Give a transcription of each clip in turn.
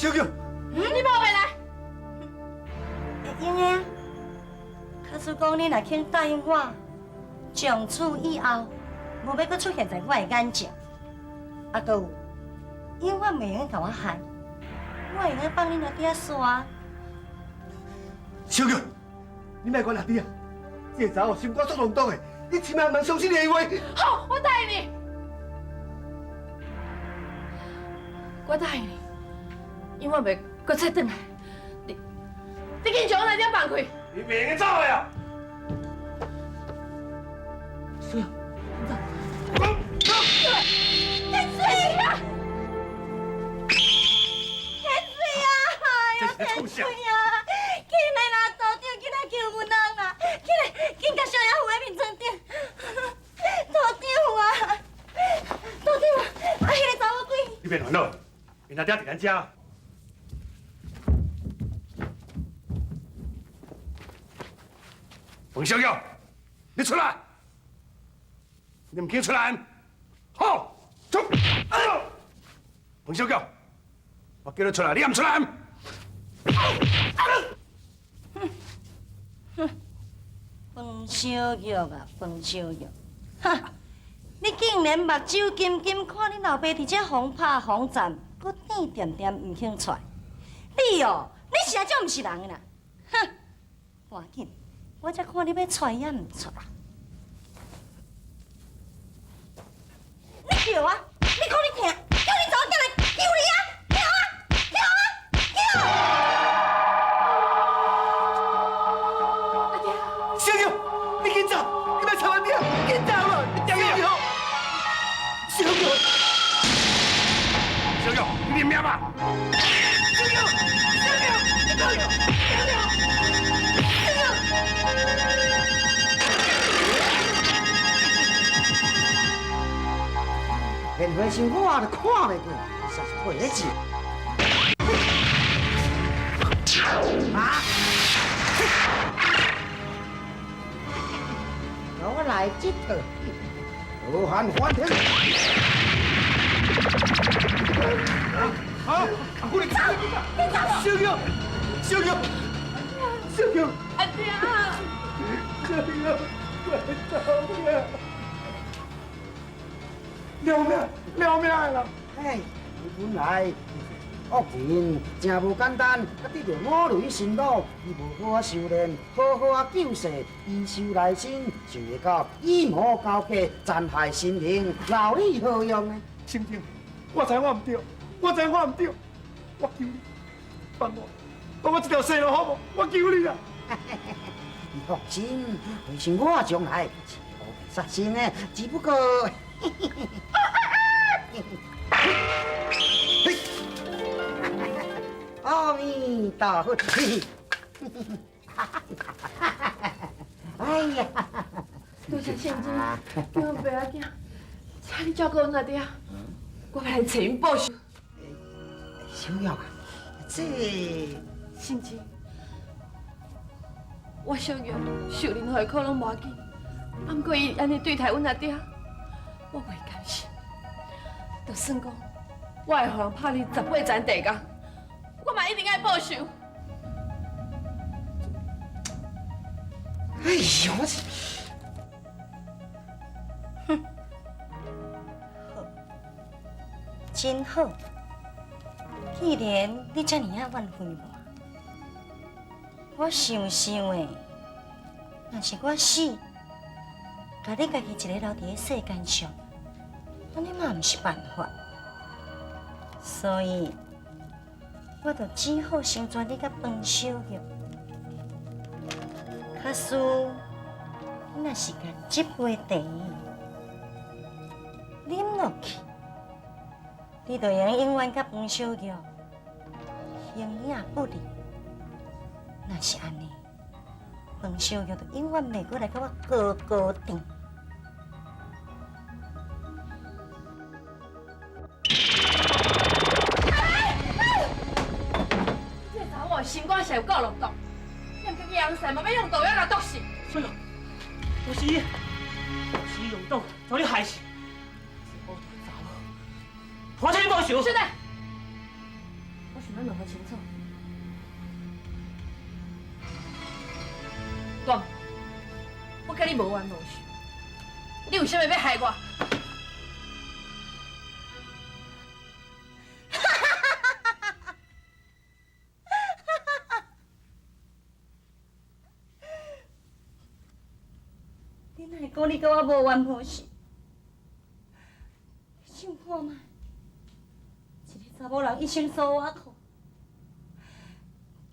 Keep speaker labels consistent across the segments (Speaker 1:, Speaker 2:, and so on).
Speaker 1: 小玉，
Speaker 2: 你无袂来？
Speaker 3: 会用的啊。假使讲你若肯答应我，从此以后无欲阁出现在我的眼前，啊，阁有永远袂用共我害，我会用放恁阿弟仔煞。
Speaker 1: 小玉，你莫管阿弟啊，這个查某心肝足浪蕩的，你千萬毋通相信伊的話。
Speaker 2: 好，我答應你，我答應你，永遠袂閣再轉來。你緊將阮阿弟放開！
Speaker 1: 你袂用走的啊！
Speaker 4: 小玉，走。
Speaker 3: 天水啊！天水啊！哎呀，天水啊！起來啦，道長，緊來救阮人啦！起來，緊共小爺扶佇眠床頂。道長啊！道長啊！啊，彼个查某鬼！
Speaker 1: 你別煩惱，𪜶阿爹佇咱遮。彭小玉，你出來！你毋肯出來？好，出！哎呦！彭小玉，我叫你出來，你也毋出來？
Speaker 3: 哼，彭小玉啊，彭小玉，哈！你竟然目睭金金看恁老爸佇這予拍予讚，閣甜恬恬毋肯出來。你哦，你實在足毋是人啦！哼，趕緊，我才看你欲出來抑毋出來。你叫啊！你講你聽，叫你查某囝來救你啊！叫啊！叫啊！叫！
Speaker 2: 阿爹，
Speaker 1: 小玉，你緊走，你莫吵阿爹，緊走啊！小玉，小玉，小玉，你認命吧！小玉，小玉，小玉，小玉，小玉。
Speaker 5: 莲花生我都看袂过，实是配咧笑。啊！让我來這套，羅漢翻天。
Speaker 1: 啊！阿姑，你走！小玉，小玉，小玉，
Speaker 2: 阿爹，
Speaker 1: 小玉，快走呀！了命，了命啦！
Speaker 5: 哎，本來惡人真無簡單，啊得著五雷神武，伊無好啊修煉，好好啊救世，以修來生，想袂到以魔交加，殘害神靈，勞你何用呢？
Speaker 1: 聖經，我知我毋對，我知我毋對，我求你放我，放我一條生路好無？我求你啊！
Speaker 5: 你放心，相信我將來是無殺生的，只不過。阿彌陀佛！哎呀！
Speaker 2: 多謝聖真，叫阮爸仔囝，請你照顧阮阿爹，我欲來揣𪜶報仇。
Speaker 5: 小玉啊，這
Speaker 2: 聖真，我小玉受任何的苦攏無要緊，啊，毋過伊按呢對待阮阿爹，我袂甘心。就算講我會予人拍28層地獄，我嘛一定愛報仇。
Speaker 5: 哎呦，我這，
Speaker 3: 哼，好，真好。既然你這爾仔怨恨我，我想想的，若是我死，共你家己一个留佇咧世間上，按呢嘛毋是辦法。所以，我就只好成全你佮彭小玉。假使你若是共這杯茶啉落去，你就會用永遠佮彭小玉形影不離。若是按呢，彭小玉就永遠袂閣來佮我高高甜。
Speaker 2: 這個查某心肝實有夠落毒，你毋去養生嘛，欲用毒藥共毒死。
Speaker 4: 小玉，不是伊，是伊用毒將你害死。這惡毒的查某，我替你報仇。
Speaker 2: 小弟，我想欲爱问予清楚。讲，我佮你无冤无仇，你为啥物欲害我？
Speaker 3: 你哪会讲你佮我无冤无仇？你想看觅，一个查某人一生所倚靠，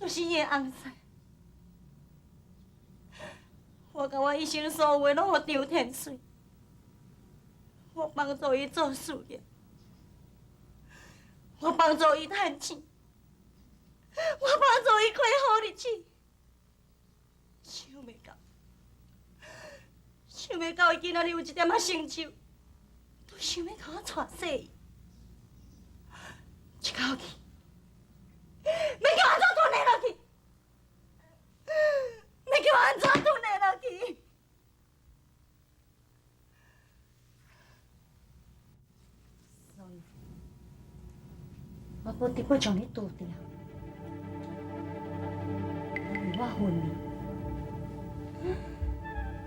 Speaker 3: 就是伊的翁婿。我共我一生所有的拢予张天瑞，我帮助伊做事业，我帮助伊趁钱，我帮助伊过好日子，想袂到，想袂到伊今仔日有一点仔成就，都想欲共我娶细伊，一口气，欲叫按怎吞会落去？欲叫按怎吞会落去？所以，我不得不将你除掉，因为我恨你，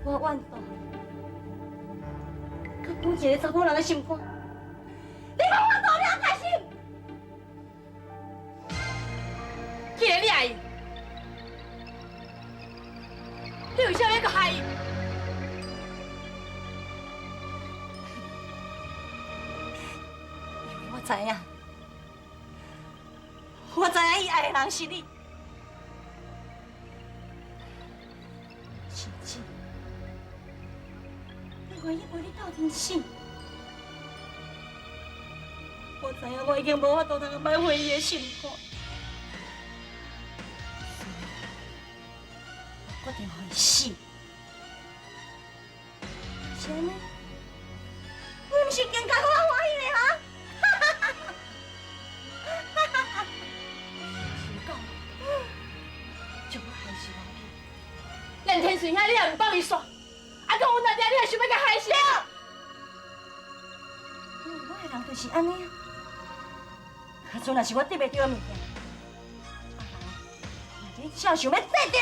Speaker 3: 我怨妒你，佮讲一个查某人的心肝，你讲我做了开心？
Speaker 2: 既然你爱伊，你为啥物欲害伊？
Speaker 3: 因为我知影，我知影伊爱的人是你，甚至我愿意陪你斗阵死。我知影我已经无法度通挽回伊的心肝，所以我决定予伊死。是按呢？你毋是更加我欢喜的哈？
Speaker 2: 是讲，将我害死无要紧，连天顺兄你也毋放伊煞，啊，阁阮阿爹你也想欲共害死？
Speaker 3: 因为我的人就是按呢啊，假使若是我得袂著的物件，啊人若真正想欲得著。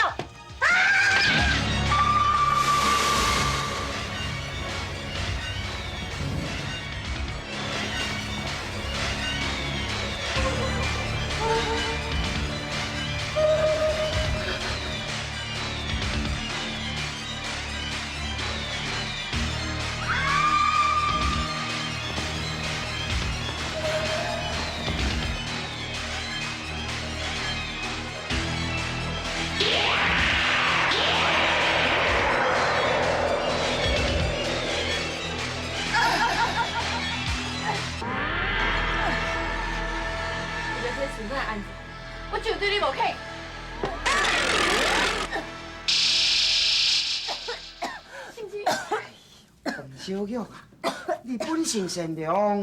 Speaker 2: 为了天顺的案子，我就对你无客气。信之，
Speaker 5: 冯小玉啊，你本性善良，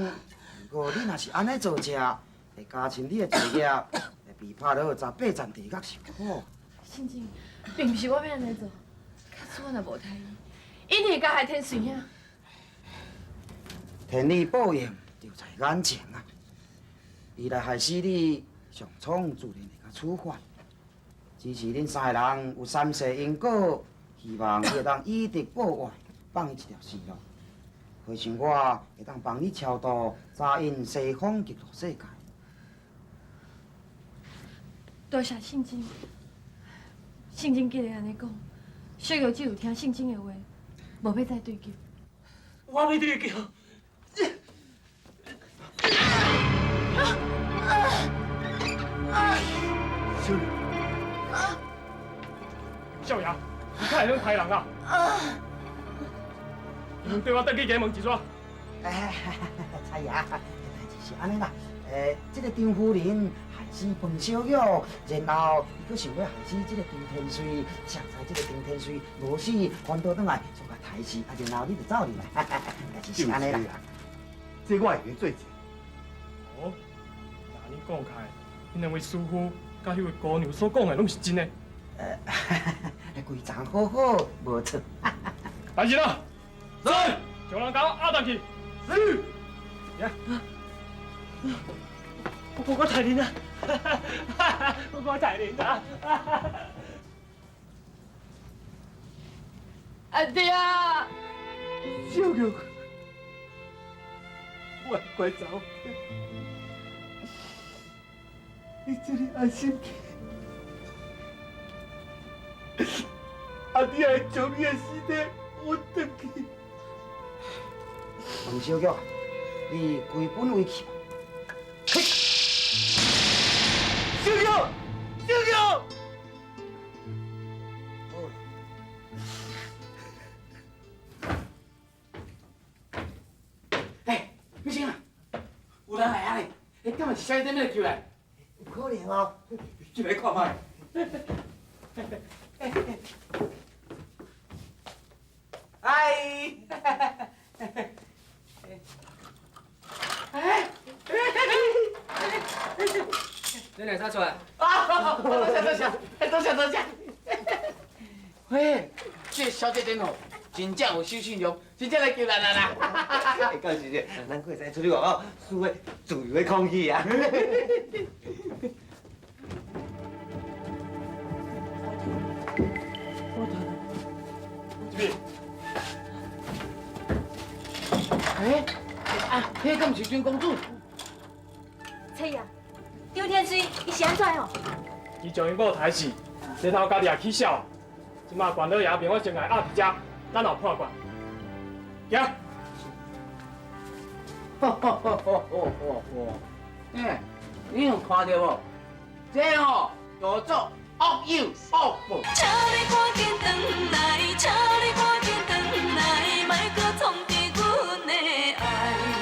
Speaker 5: 不过你若是按呢做者，会加深你的罪业，会被拍落18层地狱受苦。
Speaker 2: 信之，并毋是我欲按呢做，假使我若无杀伊，一定会共害天顺兄。
Speaker 5: 天理报应就在眼前啊！伊来害死你，上苍自然会共处罚。只是恁三个人有三世因果，希望你会当以德报怨，放伊一条生路。好像我会当帮你超度，早引西方极乐世界。
Speaker 2: 多谢信真，信真既然按呢讲，小玉只有听信真的话，无欲再追究。
Speaker 4: 我欲追究。
Speaker 1: 小女，
Speaker 6: 少爷，你较会晓杀人啊？你们对我转去加问一煞。
Speaker 5: 哎，蔡爷，代志是按呢啦。这个张夫人害死彭小玉，然后伊阁想欲害死这个张天瑞，谁知这个张天瑞无死，反倒转来煞共刣死，啊，然后你就走入来，代志是按呢啦。
Speaker 1: 这我会用做证。
Speaker 6: 哦，那按呢讲起来，彼两位师父佮彼位姑娘所讲的拢是真的。
Speaker 5: 规层好好，无错。
Speaker 6: 来人啊！来，将人共我押转去。是。来。
Speaker 4: 我我刣恁啊！我我刣恁啊！
Speaker 2: 阿爹，
Speaker 1: 小玉，我乖查某囝，你这么安心去，阿弟会将你的尸体运转去。
Speaker 5: 黄小玉，你归本位去吧。
Speaker 1: 小玉，小玉。
Speaker 7: 哎，美星啊，有人来啊咧！哎，敢是小姐要救来？
Speaker 5: 有可能哦。
Speaker 7: 进来看覓。哎，哎，
Speaker 8: 你两啥出来？
Speaker 7: 啊，多谢多谢，多谢多谢。喂，这小姐真好，真正有守信用，真正来救咱啦！
Speaker 8: 哎，到时阵，咱阁会使出去外口，舒服自由的空气啊！
Speaker 6: 这边。
Speaker 7: 哎，啊，彼敢是君公主？
Speaker 3: 崔呀，张天水，伊是按怎哦？
Speaker 6: 伊将伊某刣死，然后家己也起痟。这马关老爷命我前来压伫遮，等候判决。行。
Speaker 7: 吼吼吼吼吼吼！哎，你有看到无？这吼叫做恶有恶报。
Speaker 9: 请你赶紧转来，请你赶紧转来，莫阁创。